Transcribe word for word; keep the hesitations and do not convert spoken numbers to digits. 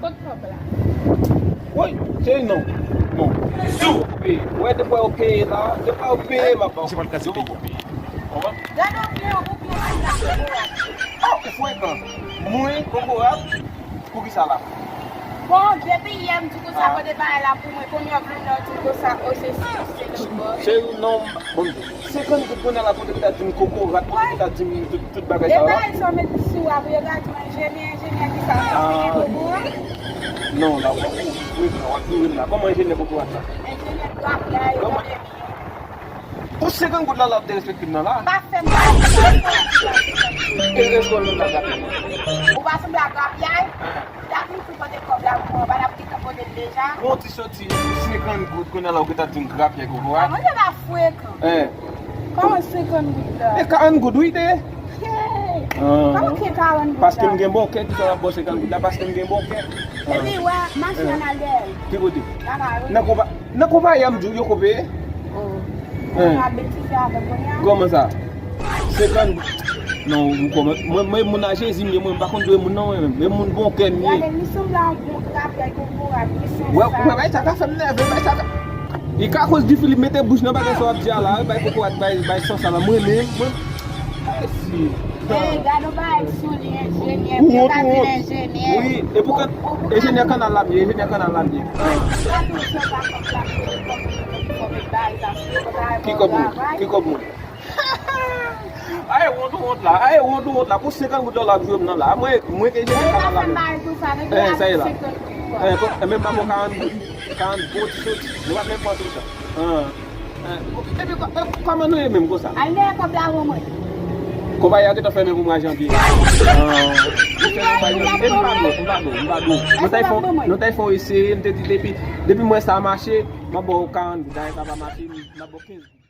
Kot kòb la? Woy, cheri, non. Non. Ou peye. Wè, depi yo peye la, depi yo peye, m ap ba w. Misye pral kraze peyi a. Gade w pye, ou pye, ou pye. Oh, ou frekan. Mwen, kokorat, poukisa la? Bon, depi yè m di konsa, kote bagay la pou mwen, kounye a w vin la, w di konsa, oh, se si, se lòt bò. Cheri, non, bon, senkant goud kounye a la, kote ki ta di m kokorat, kote ki ta di m tout, tout bagay sa yo la. E bagay sa w met sou a, pou yo gade enjenyè, enjenyè ki sa, sa fini pou mwen. Non, la, w ap, w ap, w ap, w ap, w ap, kòman enjenyè kokorat la? Enjenyè grafyay, kòman? Pou senkant goud la, la w ap derespekte m nan la. Pa fè m pale. E respè w menm la, grafyay. Ou pa sanble ak grafyay? Gade m tou pote kòb la pou mwen, pa t ap gentan pote l deja. Bon, ti soti senkant goud, kounye a la ou gentan di m grafyay kokorat. Ah, mwen te la frekan. Hein. Kòman senkant goud la? E karant goud, wi, te ye. Hey! Ah. Kòman ke karant goud la? Paske m gen bon kè, ki fè m ap ba w senkant goud la, paske m gen bon kè. Epi, wè, machin an al dèyè l. Ki kote? Lakay, wi. Nan konpa-, nan konpayi a m di w, yo ko peye. Oh. Hein. Ou pa betize avè m kounye a? Kòman sa? Senkant. Non, ou kòman? Mwen, mwen, moun a Jezi m ye, mwen, m pa konn dwe moun non, mwen menm. Men moun bon kè m ye. Gade, li sanble a yon bon grafyay kokorat, li san sal. Wè, wè, bay sa ka fè m nève, bay sa ka. E ka koz Guy Philippe mete bouch nan bagay sa w ap di a la, bay kokorat, bay, bay san sal la. Mwen menm, mwen, ay, si. Hey, gade yon bagay sou li, enjenyè, ou wont, ou wont. Wi, e pou kan-, enjenyè kanal la m ye, enjenyè kanal la m ye. Ki kòb mwen? Ki kòb mwen? Ay, wont, wont la. Ay, wont, wont la. Pou senkant goud la w ap jwe m nan la. Mwen, mwen ke jere kanal la menm. Eh, sa ye la. Eh, men m pa pran karant goud. Karant goud, soti. Nou pa menm pran tout sa. Ah. Eh, epi, kò-, eh, kòman nou ye menm konsa? Al dèyè kòb la pou mwen. Konpayi a gentan fèmen pou mwa janvye. Ah. E m pa dwe, m pa dwe, m pa dwe. Nou ta fè, nou ta fè eseye, m te di depi, depi mwen sa mache, m ap ba w karant goud. Dayè sa pa mache, m ap ba w kenz goud.